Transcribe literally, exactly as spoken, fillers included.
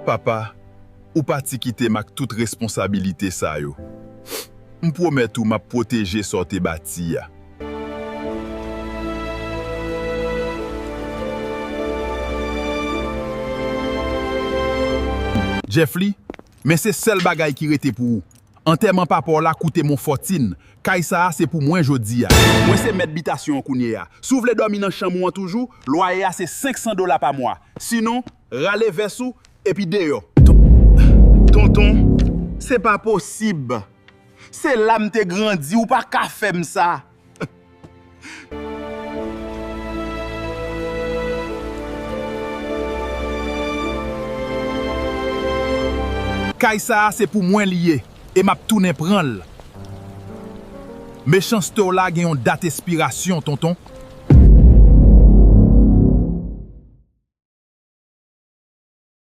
Papa, ou pati kite m ak tout responsabilite sa yo. M pwomèt ou m ap pwoteje sa w te bati a. Jeffly, men se sèl bagay ki rete pou ou. Antèman papa w la koute m yon fòtin. Kay sa a se pou mwen jodi a. Mwen se mèt bitasyon an kounye a. Si w vle dòmi nan chanm ou an toujou, lwaye a se senk san dola pa mwa. Sinon, rale vès ou, epi deyò. Ton-, tonton, se pa posib. Se la m te grandi, ou pa ka fè m sa. Kay sa a se pou mwen li ye, e m ap tounen pran l. Mechanste w la gen yon dat espirasyon, tonton.